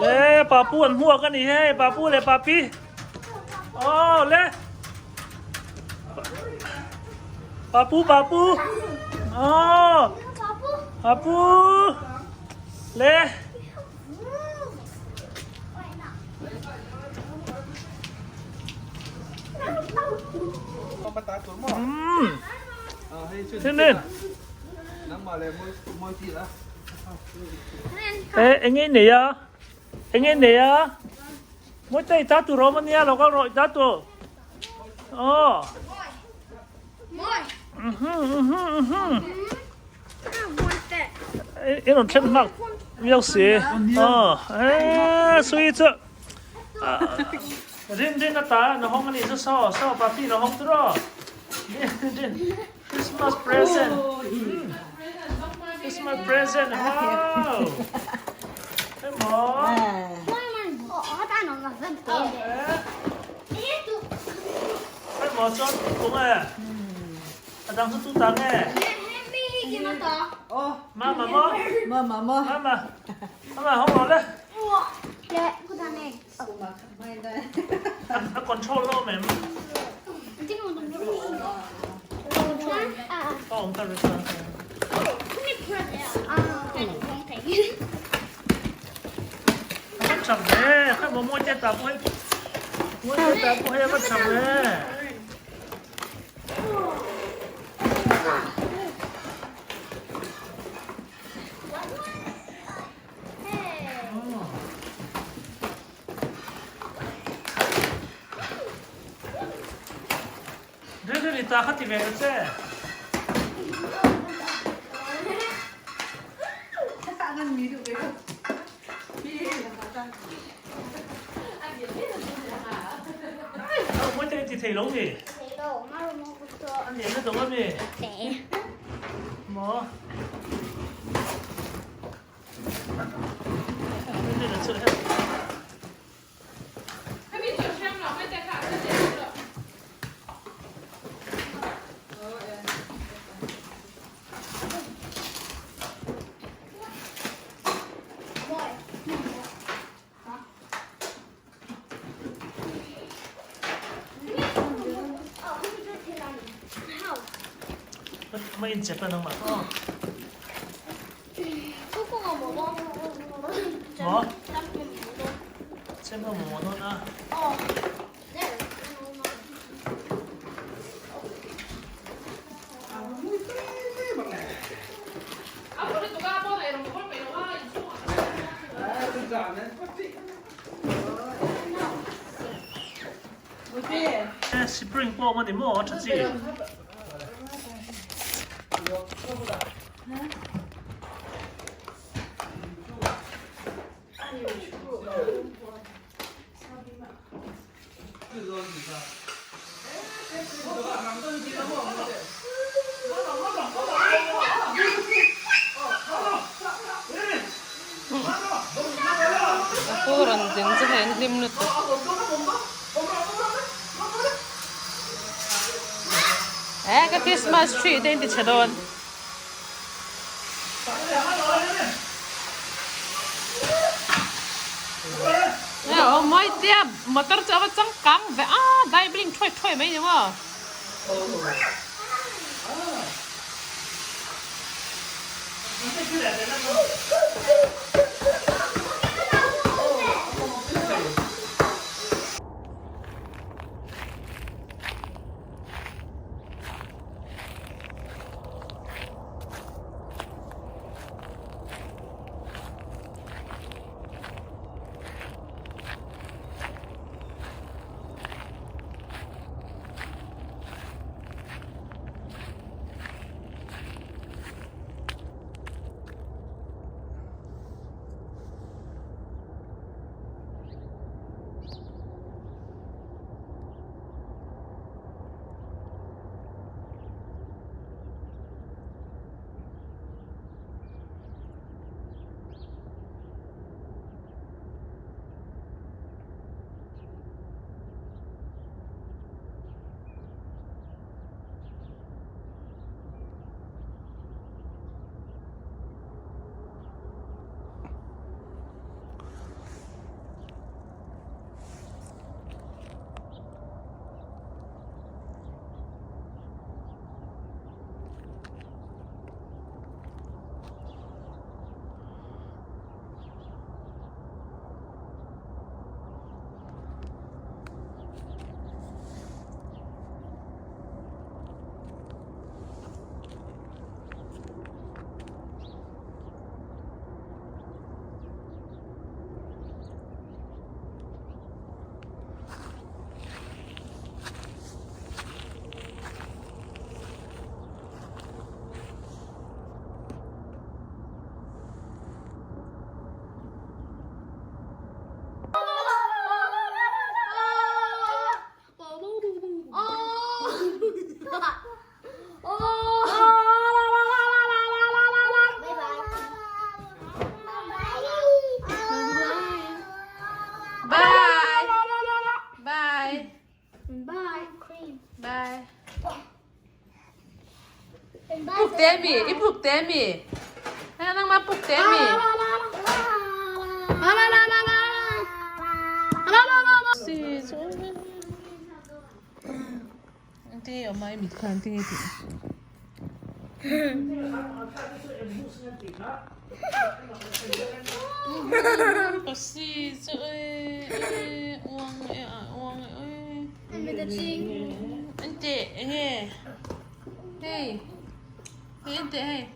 Le papu an hmuak a ni hei papu leh papi aw le papu papu aw papu le Thiên Ê, eng nge nei a? Eng nge nei a? Mawi te i ta tur a awm ania, lo kal rawh i ta tur. Aw. I rawn thlen nghak viau si. Aw, e sui chu. Rin rin a ta na hawng a nih chu saw, saw papi na hawng tur aw. Rin rin. Christmas present. Christmas present. Wow. Emaw. Emaw chuan kung e. A dang chu tu ta nge? Mama mo. Mama mo. Mama. Mama hong rawh le. A control lo mem. Awm ta ri chuan. A va chak ve, kha maw mawi te ta pawh hei. Mawi te ta pawh hei a va chak ve. Rilru ta kha ti ve ta che. Mawi te ti thei lo mi? A lian lutuk a mi? Maw? Ma in chep a nangmah aw. Maw? Chem a maw dawn a. Spring pawh awm a ni maw a tha chi. A pu rawn ding chu hei an hlim lutuk. Eh ka Christmas tree te in ti chhe dawn. Aw mawi tia motor chu a va changkang ve a diving thuai thuai mai ni maw. te mi i puk te mi hei nangma puk te mi si chu te awm a i mit khan tinge tih si chu e uang e a uang e ente enge hei hei ente hei.